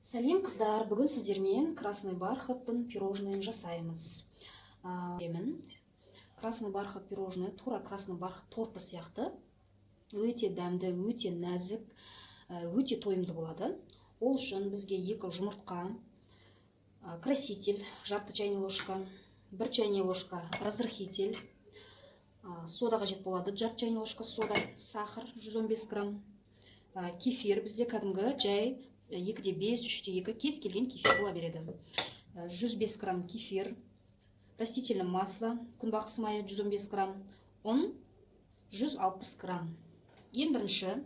Сәлем, қыздар! Бүгін сіздермен красный бархаттың пирожныйын жасаймыз. Мен красный бархат пирожный тура красный бархат торты сияқты өте дәмді, өте нәзік, өте тойымды болады. Ол үшін бізге 2 жұмыртқа, краситель жарты чайный ложка, 1 чайный ложка разрыхитель, сода қажет болады, жарты чайный ложка сода, сахар 115 грамм, кефир бізде кәдімгі жай 2,5, 3,2, кез келген кефир бола береді. 105 грамм кефир, растительное масло, күнбағыс майы 115 грамм, ұн 160 грамм. Ең бірінші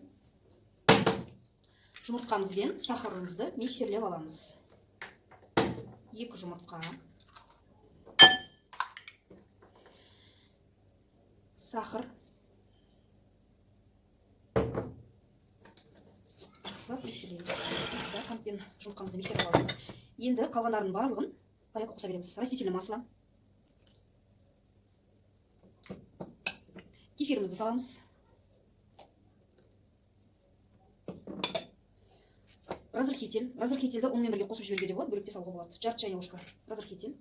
жұмыртқамызбен сахарымызды миксерлеп аламыз. 2 жұмыртқа, сахар, жақсылап миксерлейміз. Қантпен жұмыртқамызды миксерлеп алдық. Енді қалғандарының барлығын порядка қоса береміз. Растительное масло, кефирімізді саламыз. Разрыхитель. Разрыхительді ұнмен бірге қосып жіберуге де болады, бөлек те салуға болады. Жарты чайный ложка разрыхитель.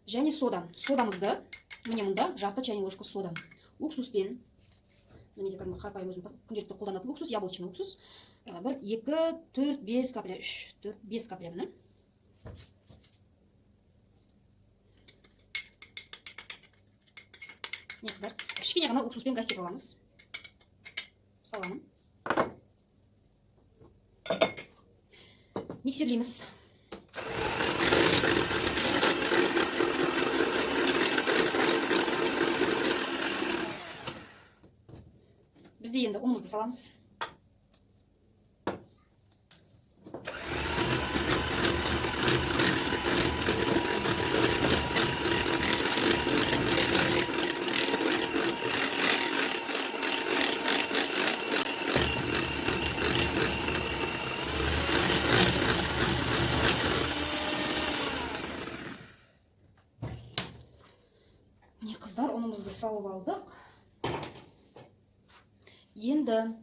Және сода. Содамызды, міне мұнда жарты чайный ложка сода. Уксуспен, менде кәдімгі қарапайым өзім күнделікті қолданатын уксус, яблочный уксус. 1, 2, 4, 5 капля, 3, 4, 5 капля міне. Міне, қыздар, кішкене ғана уксуспен гасить аламыз. Саламын. Миксерлейміз. Бізде енді ұнымызды саламыз. Міне, қыздар, ұнымызды салып алдық. Енді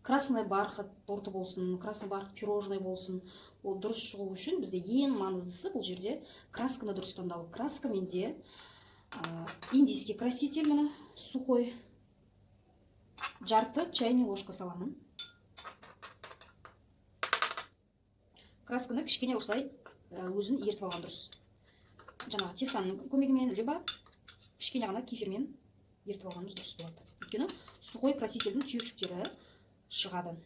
красный бархат торты болсын, красный бархат пирожный болсын, ол дұрыс шығу үшін бізде ең маңыздысы бұл жерде красканы дұрыс таңдау. Краска менде, индийский краситель, міне, сухой. Жарты чайный ложка саламын. Красканы кішкене осылай, өзін ертіп алған дұрыс. Жаңағы тестаның көмегімен, либо кішкене ғана кефирмен ертіп алғанымыз дұрыс болады. Өйткені сухой красительдің түйіршіктері шығады.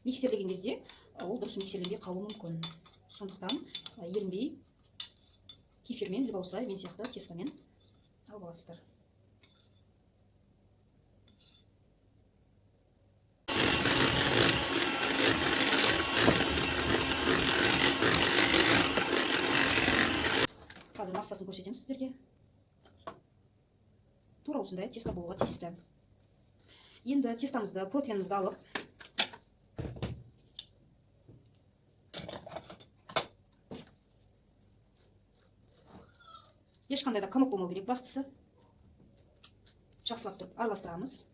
Миксерлеген кезде ол дұрыс миксерленбей қалуы мүмкін. Сондықтан ерінбей кефирмен, либо осылай мен сияқты тестомен алып аласыздар. Қазір массасын көрсетемін сіздерге. Тура осындай тесто болуға тиісті. Енді тестомызды, противенімізді алып, ешқандай да комок болмау керек, бастысы. Жақсылап тұрып араластырамыз.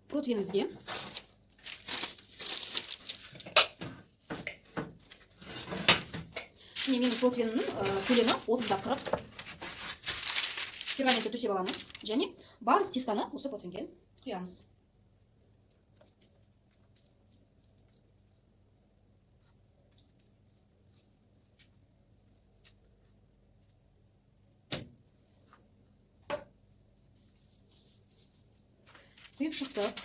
Противенімізге міне, менің противенімнің көлемі 30-да 40. Пергаментті төсеп аламыз және барлық тестаны осы противенге құямыз. Құйып шықтық.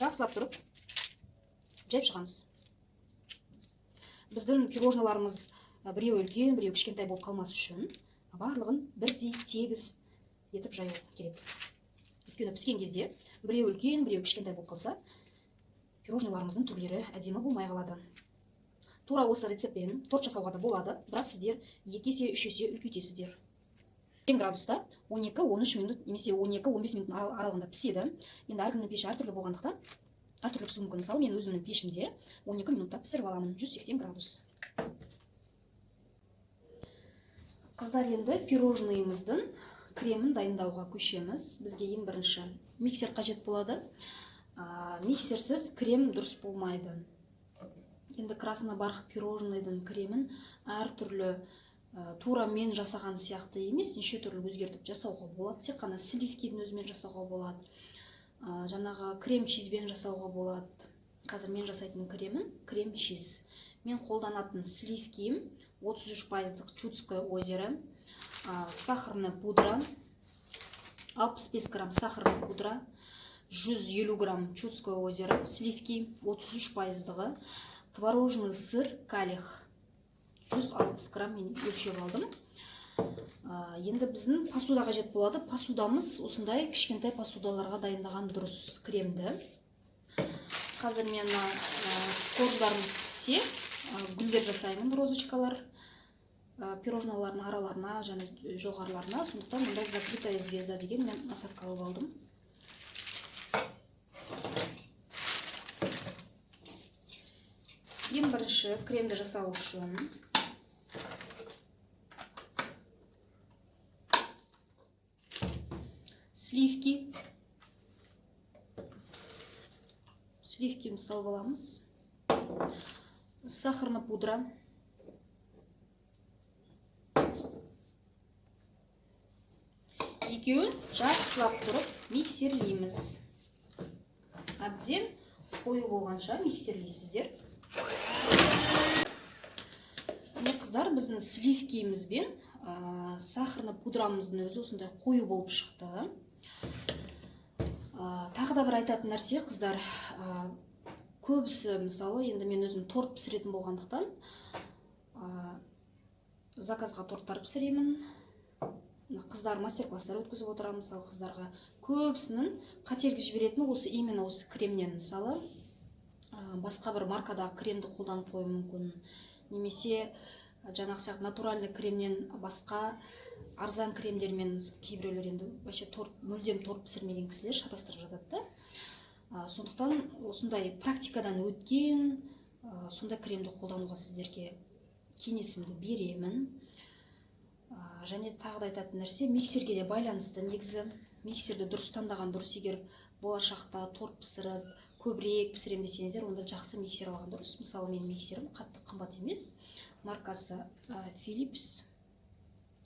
Жақсылап тұрып жайып шығамыз. Біздің пирожныйларымыз біреуі үлкен, біреуі кішкентай болып қалмас үшін барлығын бірдей тегіс етіп жаю керек. Өйткені піскен кезде біреуі үлкен, біреуі кішкентай болып қалса, пирожныйларымыздың түрлері әдемі болмай қалады. Тура осы рецептпен торт жасауға да болады, бірақ сіздер 2 есе, 3 есе үлкейтесіздер. 80 градуста 12-13 минут немесе 12-15 минуттың аралығында піседі. Енді әркімнің пеші әртүрлі болғандықтан әртүрлі пісуі мүмкін. Мысалы, мен өзімнің пешімде 12 минутта пісіріп аламын, 180 градус. Қыздар, енді пирожныйымыздың кремін дайындауға көшеміз. Бізге ең бірінші миксер қажет болады. Миксерсіз крем дұрыс болмайды. Енді красный бархат пирожныйдың кремін әртүрлі, тура мен жасаған сияқты емес, неше түрлі өзгертіп жасауға болады. Тек қана сливкидің өзімен жасауға болады. Жаңағы крем чизбен жасауға болады. Қазір мен жасайтын кремін крем чиз. Мен қолданатын сливкиім 33% Чудское озеро, сахарная пудра, 65 грамм сахарная пудра, 150 грамм Чудское озеро сливки, 33%-ығы, творожный сыр калих 160 грамм мен өлшеп алдым. Енді біздің посуда қажет болады. Посудамыз осындай кішкентай посудаларға дайындаған дұрыс кремді. Қазір мен корждарымыз піссе, гүлдер жасаймын, розочкалар, пирожныйлардың араларына және жоғарыларына. Сондықтан мұндай закрытая звезда деген мен насадка алып алдым. Ең бірінші кремді жасау үшін сливки. Сливкимізді салып аламыз. Сахарная пудра. Екеуін жақсылап тұрып миксерлейміз. Әбден қою болғанша миксерлейсіздер. Міне қыздар, біздің сливкиміз бен сахарный пудрамыздың өзі осындай қою болып шықты. Тағы да бір айтатын нәрсе, қыздар, көбісі, мысалы, енді мен өзім торт пісіретін болғандықтан, заказға торттар пісіремін. Қыздар мастер-класстар өткізіп отырамын, мысалы, қыздарға. Көбісінің қателік жіберетіні осы, именно осы кремнен, мысалы, басқа бір маркадағы кремді қолданып қоюы мүмкін, немесе жаңағы сияқты натуральный кремнен басқа арзан кремдермен кейбіреулер енді вообще торт, мүлдем торт пісірмеген кісілер шатастырып жатады да. Сондықтан осындай практикадан өткен, сондай кремді қолдануға сіздерге кеңесімді беремін. Және тағы да айтатын нәрсе, миксерге де байланысты. Негізі миксерді дұрыс таңдаған дұрыс. Егер болашақта торт пісіріп көбірек пісірем десеңіздер, онда жақсы миксер алған дұрыс. Мысалы, менің миксерім қатты қымбат емес, маркасы Philips,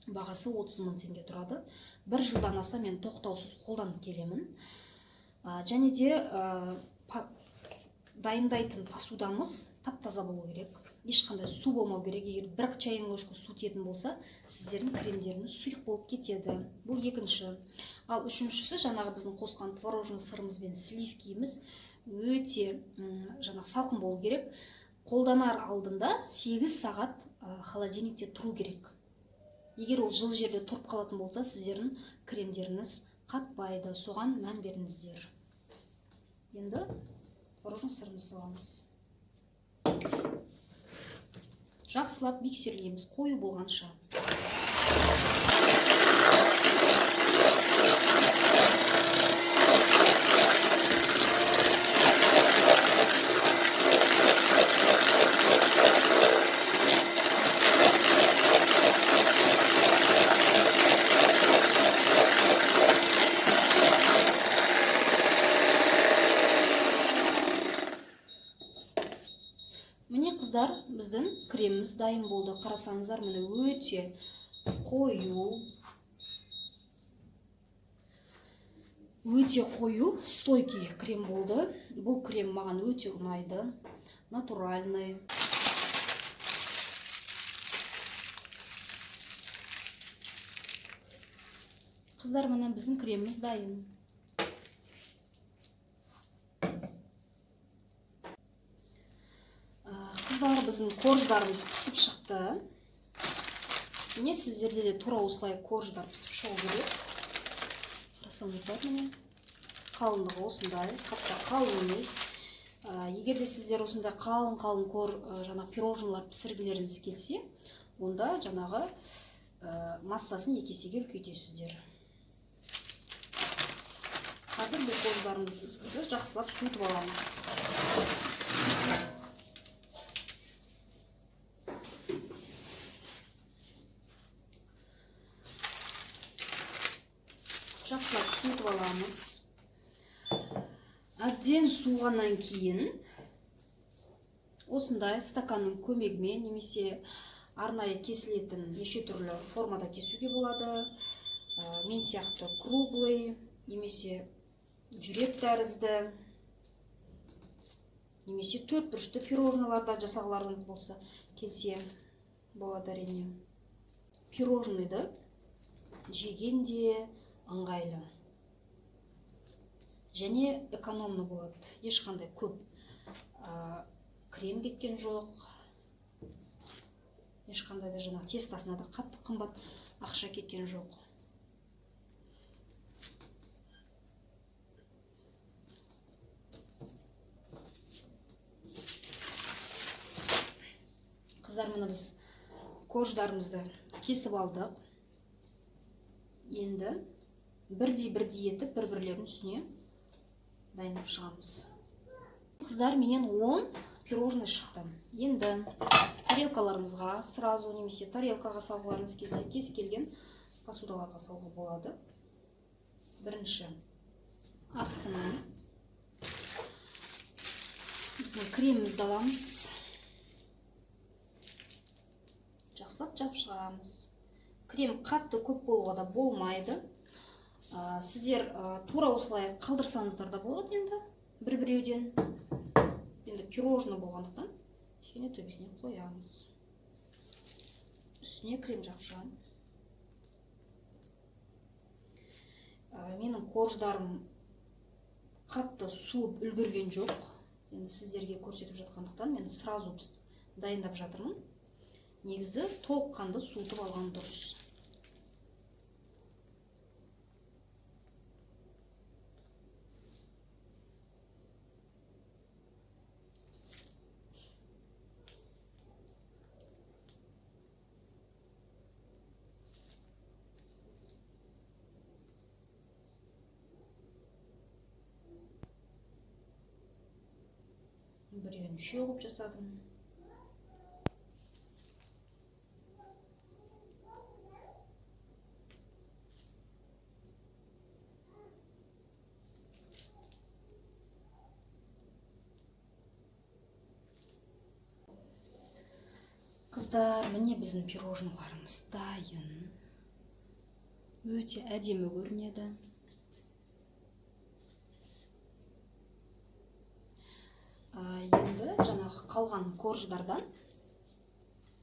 бағасы 30 000 теңге тұрады. Бір жылдан аса мен тоқтаусыз қолданып келемін. Және де дайындайтын посудамыз тап-таза болу керек, ешқандай су болмау керек. Егер бір чайный ложка су тиетін болса, сіздердің кремдеріңіз сұйық болып кетеді. Бұл екінші. Ал үшіншісі, жаңағы біздің қосқан творожный сырымыз бен сливкиіміз өте жаңағы салқын болу керек. Қолданар алдында 8 сағат холодильникте тұру керек. Егер ол жылы жерде тұрып қалатын болса, сіздердің кремдеріңіз қатпайды. Соған мән беріңіздер. Енді творожный сырымызды саламыз. Жақсылап миксерлейміз, қою болғанша. Міне қыздар, біздің креміміз дайын болды. Қарасаңыздар, міне өте қою. Өте қою, стойкий крем болды. Бұл крем маған өте ұнайды. Натуральный. Қыздар, міне біздің креміміз дайын. Қыздар, біздің корждарымыз пісіп шықты. Міне сіздерде де тура осылай корждар пісіп шығу керек. Қарасаңыздар, міне қалыңдығы осындай, қатты қалың емес. Егер де сіздер осындай қалың-қалың жаңағы пирожныйлар пісіргілеріңіз келсе, онда жаңағы массасын екі есеге үлкейтесіздер. Қазір бұл корждарымызды жақсылап суытып аламыз. Жақсылап суытып аламыз. Әбден суығаннан кейін осындай стаканның көмегімен немесе арнайы кесілетін неше түрлі формада кесуге болады. Мен сияқты круглый, немесе жүрек тәрізді, немесе төрт бұрышты пирожныйларда жасағыларыңыз болса келсе болады әрине. Пирожныйды жегенде ыңғайлы және экономны болады. Ешқандай көп крем кеткен жоқ, ешқандай да жаңағы тестосына да қатты қымбат ақша кеткен жоқ. Қыздар, міне біз корждарымызды кесіп алдық. Енді бірдей-бірдей етіп бір-бірлерінің үстіне дайындап шығамыз. Қыздар, менен 10 пирожный шықты. Енді тарелкаларымызға сразу немесе тарелкаға салғыларыңыз келсе, кез келген посудаларға салуға болады. Бірінші астынан біздің кремімізді аламыз. Жақсылап жап шығамыз. Крем қатты көп болуға да болмайды. Сіздер тура осылай қалдырсаңыздар да болады енді бір-біреуден. Енді пирожный болғандықтан кішкене төбесіне қоямыз. Үстіне крем жап шығамын. Менің корждарым қатты суып үлгерген жоқ. Енді сіздерге көрсетіп жатқандықтан мен сразу дайындап жатырмын. Негізі толыққанды суытып алған дұрыс. Біреуін үшеу қылып жасадым. Қыздар, міне біздің пирожныйларымыз дайын. Өте әдемі көрінеді. Енді жаңағы қалған корждардан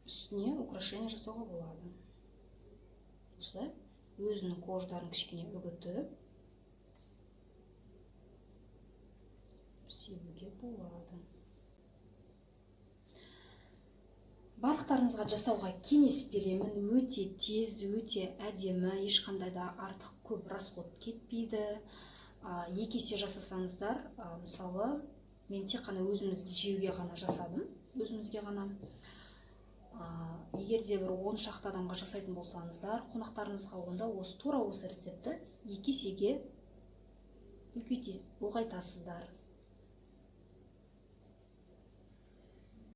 үстіне украшение жасауға болады. Осылай өзінің корждарын кішкене үгітіп себуге болады. Барлықтарыңызға жасауға кеңес беремін. Өте тез, өте әдемі, ешқандай да артық көп расход кетпейді. Екі есе жасасаңыздар, мысалы, мен тек қана өзімізге жеуге ғана жасадым, өзімізге ғана. Егер де бір 10 шақты адамға жасайтын болсаңыздар, қонақтарыңызға, онда тура осы рецептті екі есеге ұлғайтасыздар.